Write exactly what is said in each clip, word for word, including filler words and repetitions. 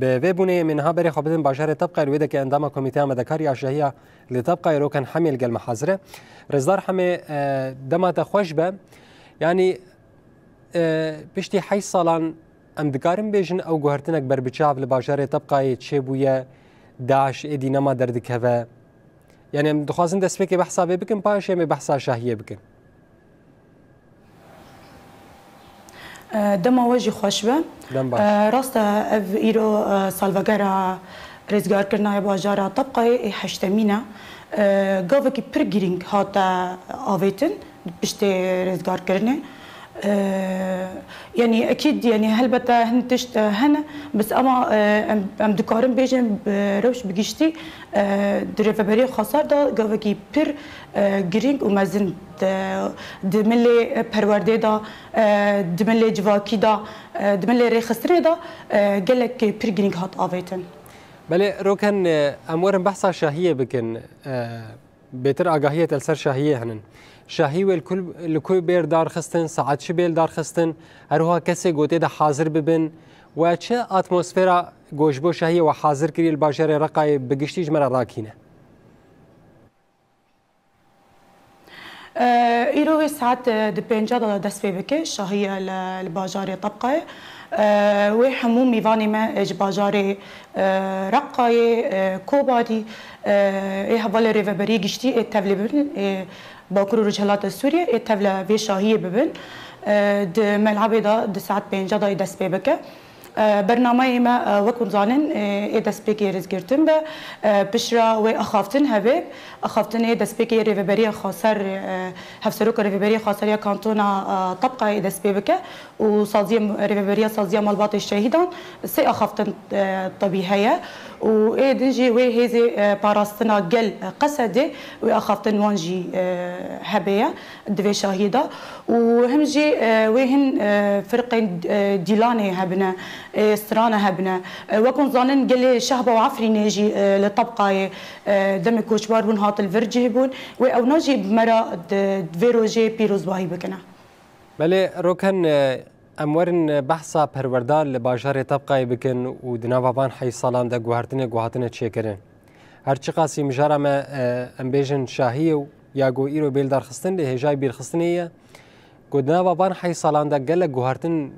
Bi vê bûnê em ê niha berê xwe bidin bajarê Tebqayê, li wê de ke endama Komîteya Amedekar ya Şahiya li Tebqayê Roken Hemê li gel me hazir e. Rêzdar Hemê, e, dema te xweş be. Yanî, e, piştî heşt salan em dikarin bêjin ew guhertinek berbiçav li bajarê Tebqayê çêbûye, DAIŞ êdî nema derdikeve. Yanî em dixwazin destpêkê behsa vê bikin, paşê em ê behsa Şahiyê bikin. E, dema we jî xweş be. Dem baş. E, rast e, ev îro, e, salvegera rêzgarkirina ya bajara Tebqayê ê heştemîn e. E, gavekî pir girîng hate avêtin piştê rêzgarkirinê. E, Yanî ekîd, yanî helbete hin tişt, e, hene, bes ema, e, em, em dikarin bêjin bi rewş bi giştî, e, di Rêveberiya Xwesar de gavekî pir, e, girîng û mezin di, di milê perwerdê de, e, di milê civakî de, e, di milê rêxistinê de, e, gelek pir girîng hat avêtin. Belê, Roken, e, em werin behsa Şahiyê bikin. E, bêtir agahiyê te li ser Şahiyê henin. Şahî wê li ku, li ku bêr darxistin, saet çi bêl darxistin, her wiha kesê gotê de hazir bibin we çi atmosfera ku ji bo Şahiyê we hazir kiriye li bajarê Reqayê bi giştî ji me re rakîne? E, îro wê saet, e, di pênca de dest pê bike, Şahiye li, li bajarê Tebqayê. E, wê hemû mîvanê me, e, ji bajarê, e, Reqayê, e, Kobanî, e, ê hevalê Rêveberiyê Giştî ê tevlê bibin, ê Bakur û Rojhilata Sûriyê ê tevle vê Şahiyê bibin. E, di melebê de di saet pênca de ê dest pê bike. E, bernameyê me, e, wek hûn zanin, e, ê destpêkê rêzgirtin be. E, piştre wê axaftin hebe. Axaftinê destpêkê Rêveberiya Xweser, e, Hevseroka Rêveberiya Xweser ya Kantona, e, Tebqayê ê dest pê bike û saziya, Rêveberiya Saziya Malbatê Şehîdan sê axaftin, e, tebî heye û ê din jî wê hêzê, e, parastina gel, e, Qesedê wê axaftin wan jî, e, hebe ye. Di vê şahiyê de û him jî, e, wê hin, e, firqên, e, dîlanê hebine, ê strane hebine. E, wek hûn zanin gelê Şehba û Efrînê jî, e, li Tebqayê, e, demê koçbar bûn hat li vir cih bûn. Wê ewna jî bi me re di, di vê rojê pîrozbahî bikine. Belê Roken, e, em werin behsa perwerda li bajarê Tebqayê bikin û di nava van heyş salan de guhertinê ku hatine çêkirin. Her çiqasî mijara me, e, em bêjin şahiyê û ya ku îro bêl darxistin lê hêjayî bîrxistinê ye. Ku di nava van heyş salan de gelek guhertin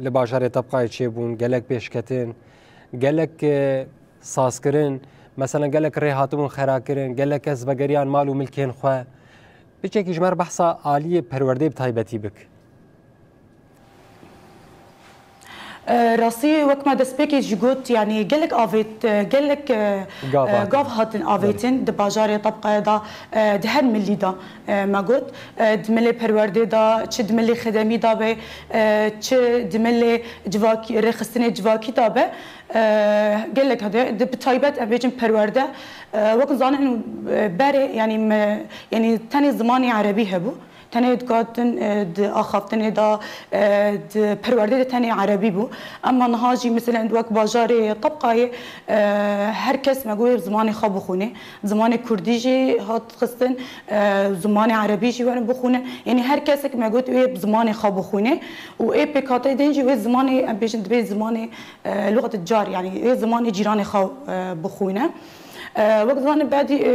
li bajarê Tebqayê çêbûn, gelek pêşketin, gelek, e, sazkirin, meselen gelek rê hatibûn xera kirin, gelek kes vegeriyan mal û milkên xwe. Piçekî ji me re behsa aliyê perwerdeyê bi taybetî bik. E, rastî wek me destpêkê jî got, yanî gelek avêt, e, gelek, e, Gav e, hatin. gav hatin avêtin di bajarê Tebqayê de, e, di her milî de, e, me got. E, di milê perwerdê de, çi di milê xedemî de be, e, çi di milê civakî, rêxistinê civakî de be, e, gelek hede, di, bi taybet em bêjin perwerde, e, wek zanin, e, berê, yanî me, yanî tenê zimanê erebî hebû. Tenê dikatin, e, di axaftinê de, e, di perwerdê de tenê erebî bû. Ema niha jî, meselen, wek bajarê Tebqayê, e, her kes me got wê bi zimanê xwe bixwîne. Zimanê kurdî jî hat xistin, e, zimanê erebî jî werin bixwînin. Yanî her kesek me got wê bi zimanê xwe bixwîne. Û ê pêkhateyê din jî wê zimanê, em bêjin, divê zimanê, e, luxet car, yanî wê zimanê cîranê xwe, e, bixwîne. E, wek zanin bedî, e,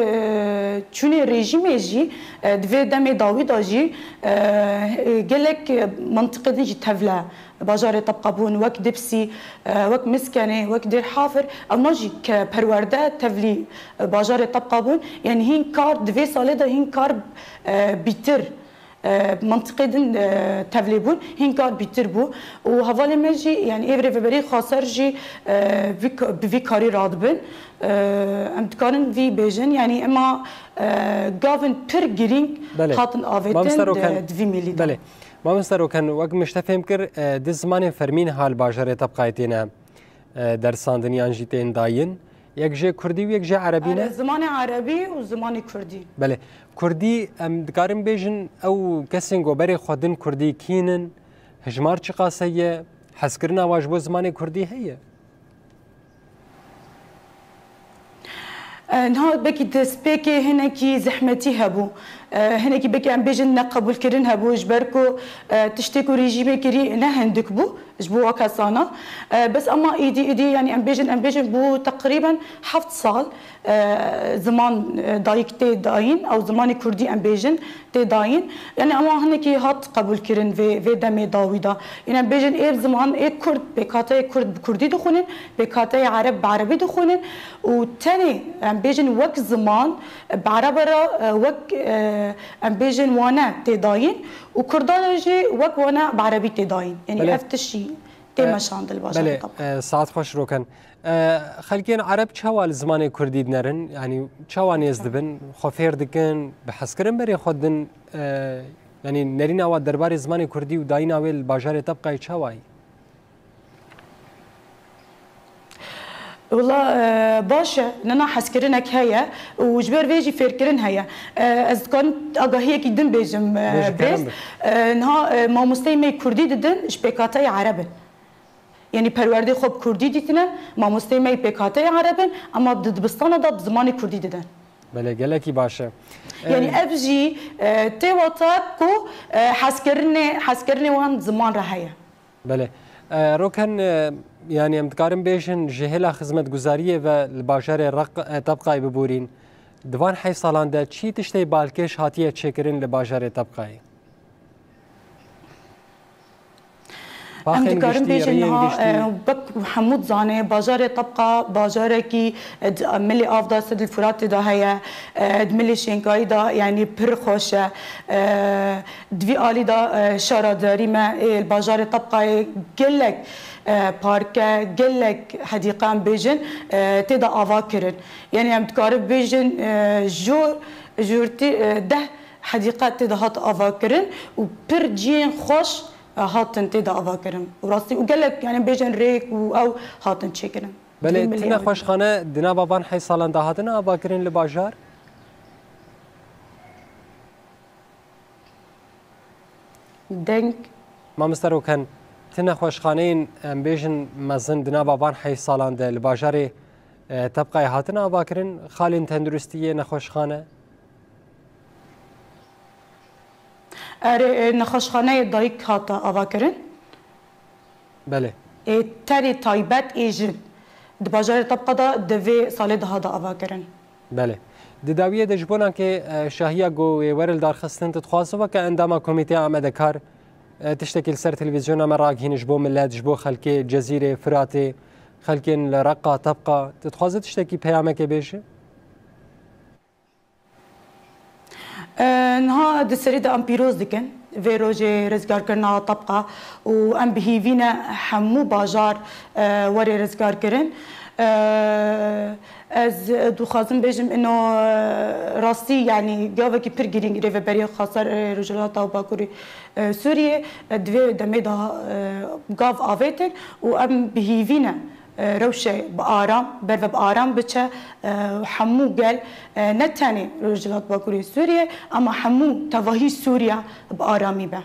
çûnê rejîmê jî, e, di vê demê dawî de jî, e, e, gelek, e, mintiqê din jî tevle bajarê Tebqa bûn, wek Dipsî, e, wek Miskenê, wek Dêr Hafir, ewna jî ke perwerde tevlî, e, bajarê Tebqa bûn. Yanî hîn kar, di vê salê de hîn kar, e, bîtir e, mentiqê din, e, tevlê bûn, hîn kar bîtir bû. Û hevalê me jî, yanî ê rêveberê xweser jî, e, vî ka-, bi vî karî radibin. E, em dikarin vî bêjin, yanî ema, e, gavin pir girîng Belê. hatin Mamoste avêtin Roken, di, di vî milî de. Belê. Mamoste Roken, wek min ji te fêm kir, e, di zimanên fermî niha li bajarê Tebqayê têne, e, dersandin yan jî tên dayîn. Yek jê kurdî û yek jê erebî ne? Erê, zimanê erebî û zimanê kurdî. Belê. Kurdî, em dikarin bêjin, ew kesên ku berê xwe din kurdî kî nin, hijmar çiqas heye, hezkirina wan ji bo zimanê kurdî heye? E, niha belkî destpêkê hinekî zehmetî hebû. E, hinekî belkî em bêjin neqebûlkirin hebû, ji ber ku, e, tiştê ku rejîmê kirî ne hindik bû. Ji bo kesana. E, bes ema îdî, îdî, yanî em bêjin, em bêjin bû teqrîben heft sal, e, ziman, e, dayik tê dayîn, ew zimanê kurdî em bêjin tê dayîn. Yanî ema hinekî hat qebûlkirin vê, vê demê dawî de. Yanî em bêjin ê ziman, ê kurd, pêkhateyê kurd bi kurdî dixwînin, pêkhateyê ereb bi erebî dixwînin û tenê em bêjin wek ziman, bi erebe re, e, wek, e, em bêjin wane tê dayîn û kurda re jî wek wane bi erebî tê dayîn. Yanî Belê. Ev tiştî tê E, meşandin li bajarê belê, Tabqa. E, saet xweş Roken. E, xelkên ereb çawa li zimanê kurdî dinerin? Yanî çawa nêz dibin? Xwe fêr dikin? Bi hezkirin berê xwe didin? E, yanî nerîna we derbarê zimanê kurdî û dayîna wê li bajarê Tabqayê çawa ye? Wela, e, baş e, nina hezkirinek heye û ji ber vê jî fêrkirin heye. E, ez dikarim agahiyekî din bêjim, e, Bêje, kerem birêz. Bike. E, niha, e, mamosteyê me kurdî didin ji pêkhateyê ereb in. Yanî perwerdê xwe bi kurdî dîtine, mamosteyê me yê pêkhateyê ereb in, ema di dibistana de bi zimanê kurdî didin. Belê, gelekî baş e. Yanî E, ev jî, e, tê wata ku, e, hezkirinê, hezkirinê wan ziman re heye. Belê. E, Roken, e, yanî em dikarin bêjin ji hêla xizmetguzariyê ve li bajarê Req-, e, Tebqayê biborîn. Di van heyv salan de çi tiştê balkêş hatiye çêkirin li bajarê Tebqayê? Em Paxên dikarin giştî, bêjin riyên niha, giştî. E, wek hemû dizane, bajarê Tebqa bajarekî, e, di milê av de Sedil Furatê de heye, e, di milê Şênkayî de, yanî pir xweş e. E, di vî alî de, e, şaradarî me, ê, li bajarê Tebqayê gelek, e, parke, gelek hedîqe em bêjin, e, tê de ava kirin. Yanî em dikarin bêjin, e, jor, jortî, e, deh hedîqe tê de hat ava kirin û pir cihên xweş, e, hatin tê de ava kirin. Û rastî û gelek, yanî bêjin rêk û ew hatin çêkirin. Belê, Dibê milê tu ew. Nexweşxane di nava van heyv salan de hatine ava kirin li bajar? Deng. Mamoste Roken, ti nexweşxaneyên, em bêjin, mezin di nava van heyv salan de li bajarê, e, Tebqayê hatine avakirin, xalên tenduristiyê, nexweşxane? Erê, e, nexweşxaneyê dayik hate avakirin. Belê. Ê tenê taybet ê jin di bajarê Tebqa de di vê salê de hate avakirin. Belê. Di dawiyê de ji bo nankê, e, şahiya ku wê were li darxistin, tu dixwaze weke endama Komîteya Amedekar, e, tiştekî li ser televîzyona me ragihîne ji bo milet, ji bo xelkê Cezîrê, Firatê, xelkên li Reqa, Tebqa, tu dixwaze tiştekî peyamekê bêjî? E, niha di serî de em pîroz dikin vê rojê rizgarkirina Tebqa û em bi hîvî ne hemû bajar, e, were rizgarkirin. E, ez dixwazim bêjim ino, e, rastî, yanî gavekî pir girîng rêveberiyê xwesar, e, Rojhilata û Bakurê, e, Sûriyê, e, di vê demê de, e, gav avêtin û em bi hîvî ne, e, rewşe bi aram, berve bi aram biçe, e, hemû gel, e, ne tenê Rojhilat Bakurê Sûriyê, ama hemû tevahî Sûriye bi aramî be.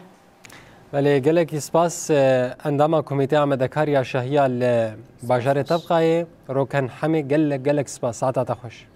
Belê, gelekî spas, e, endama Komîteya Amedekar ya Şahiya li bajarê Tebqayê, Roken Hemê, gelek, gelek spas. Saeta te xweş.